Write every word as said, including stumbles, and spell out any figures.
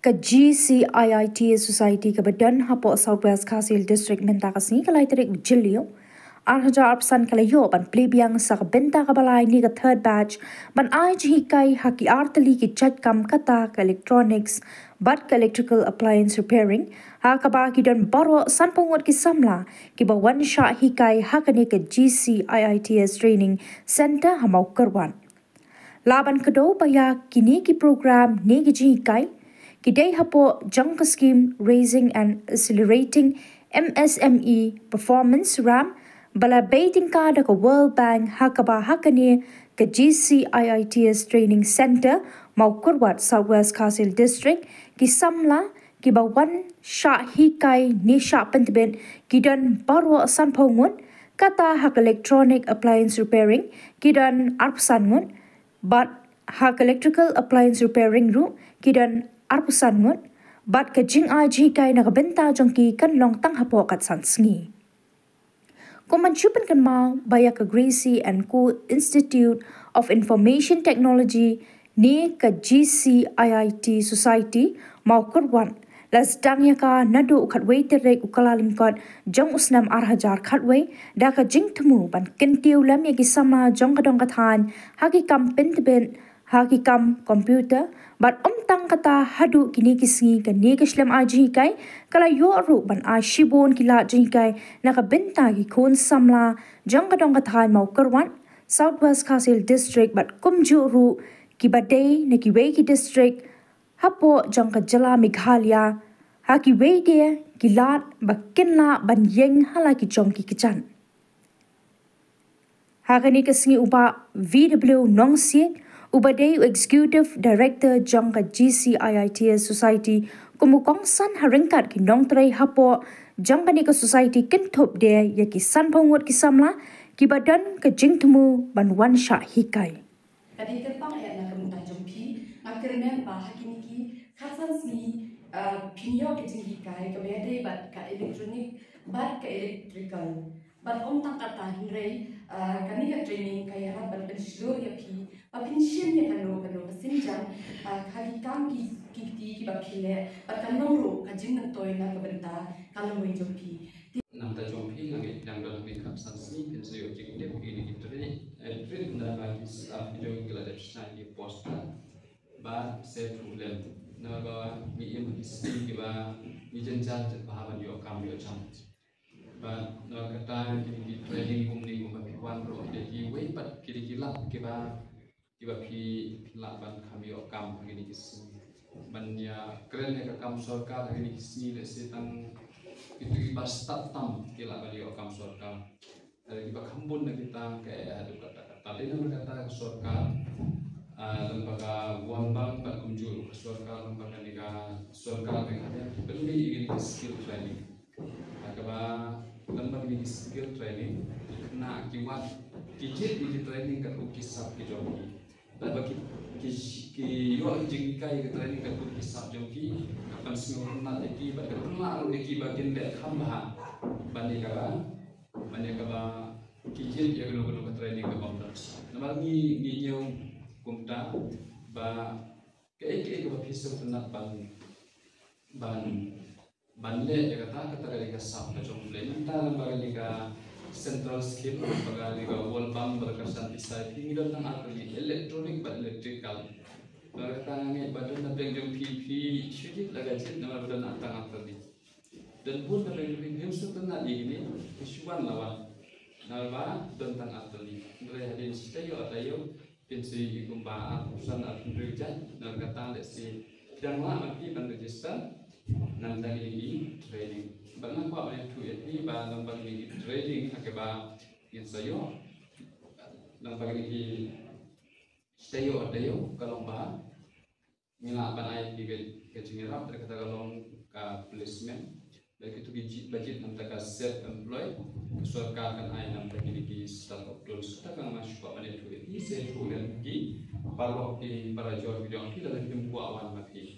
Ka G C I I T S Society kaba don hapoh South West Khasi Hills District mynta ka sngi ka lai tarik u Jylliew ar hajar arphew san ka la ïoh ban plie biang sa ka bynta kaba lai ne ka third batch ban ai jinghikai ha ki artylli ki jait kam kata ka electronics bad ka electrical appliance repairing, ha kaba ki don baroh sanphew ngut ki samla kiba wan shah hikai ha kane ka G C I I T S Training Centre ha Mawkyrwat. La ban kdew ba ïa kine ki program ne ki jinghikai ki dei hapoh jong ka scheme Raising and Accelerating M S M E Performance, RAM, ba la bei tyngka da ka World Bank, ha kaba ha kane ka G C I I T S Training Centre, Mawkyrwat, South West Khasi Hills District, ki samla kiba wan shah hikai ne shah pyntbit ki don baroh sanphew ngut, kata ha ka electronic appliance repairing ki don arphew san ngut, bad ha ka electrical appliance repairing ruh ki don arphew san ngut, bad ka jingai jinghikai na ka bynta jong ki kan long tang hapoh kat san sngi. Kum ban shu pynkynmaw ba ïa ka Gracie and Co Institute of Information Technology ne ka G C I I T Society Mawkyrwat la sdang ïa ka naduh u khatwei tarik u Kyllalyngkot jong u snem ar hajar khatwei da ka jingthmu ban kyntiew lem ïa ki samla jong ka dong ka thaiñ ha ki kam pyntbit, ha ki kam computer, bad ym tang kata, haduh kine ki sngi kane ka shlem ai jinghikai ka la ïoh ruh ban ai shibun ki lad jinghikai na ka bynta ki khun samla jong ka dong ka thaiñ Mawkyrwat, South West Khasi Hills District bad kumjuh ruh kiba dei na kiwei ki district hapoh jong ka jylla Meghalaya, ha kiwei de ki lad ba kin lah ban ïeng ha la ki jong ki kjat. Ha kane ka sngi u Bah V W Nongsiej, uba dei u Executive Director jong ka G C I I T S Society, kum u kongsan ha ryngkat ki nongtrei hapoh jong kane ka society, kynthup de ïa ki sanphew ngut ki samla kiba don ka jingthmu ban wan shah hikai. Ka dei kyrpang eh na ka bynta jong phi, nga kyrmen ba ha kine ki khatsan sngi, ah, phin ïoh ka jinghikai kaba ïadei bad ka electronic bad ka electrical. Bad ym tang kata hynrei, ah, kane ka training ka ïarap ban pynshlur ïa phi ba phin shim ïa kano kano ka sienjam, ah, ha ki kam ki, ki kti kiba phi leh, bad kan long ruh ka jingmyntoi na ka bynta ka lawei jong phi. Nangta jong phi, nga ngeit dang don ha kine ki khatsan sngi phin sa ïoh jingtip ïa kine ki training, eh, training na ki staff jong ki la dep shna ki poster. Bad sa ïathuh lem. Namar ba ngi im ha ki sngi kiba ngi jynjar bha ban ïoh kam ïoh jam. Bad namar kata kine ki training kumne kumba phi wan ruh ki dei kiwei pat kine ki lad kiba, kiba phi lah ban kham ïoh kam ha kine ki sngi. Ban ïa kren ïa ka kam sorkar ha kine ki sngi, lehse tang kito kiba stad tam ki lah ban ïoh kam sorkar. Lada kiba kham bun na kita ka eh haduh katta katta. Dei namar kata ka sorkar, ah, lyngba ka World Bank bad kumjuh ka sorkar, lyngba kane ka sorkar Meghalaya, ka pynmih ïa kine ki skill training. Ha kaba lyngba kine ki skill training, ki khynnah ki wad, ki jied ïa ki training katkum ki sap ki jong ki. Bad ba ki, ki, ki ïoh jinghikai ïa ka training katkum ki sap jong ki, ka pynsngewtynnat ïa ki, bad ka pynlah ruh ïa ki ba kin leh kham bha ban ïa kaba, ban ïa kaba ki jied ïa kano kano ka training kaba ym don. Namar ngi, ngi ñiew kumta ba kaei kaei kaba phi sngewtynnat ban, ban ban leh ïa kata, kata ka dei ka sap ka jong U Blei. Mynta lyngba kane ka central scheme, lyngba kane ka World Bank bad ka Shanti Sai, phi ngi don tang artylli, electronic bad electrical. Bad kata nga ngeit ba don na pdeng jong phi, phi shu jied la ka jied namar ba don tang artylli. Don bun na pdeng jong phi, phim sngewtynnat ïa kine, phi shu wan la wan. Namar ba don tang artylli. Hynrei hadien shi taïew ar taïew, phin sa ïohi kumba arphew san arphew hynriew jait, namar kata lehse phi dang lah ma phi ban register na bynta kine ki training. Bad nga kwah ban ïathuh ïa phi ba lyngba kine ki training ha kaba ngin sa ïoh, lyngba kine ki shi taïew ar taïew, ka long ba ngi lah ban ai ïa phi ka, ka jingïarap, da kata ka long ka placement. Bad kito ki jied ba jied na bynta ka self employed, ka sorkar kan ai na bynta kine ki start-up loans. Kata ka nga shu kwah ban ïathuh ïa phi, sa ïathuh lem ki paralok ki parajor ki jong phi lada phim kwah wan ma phi.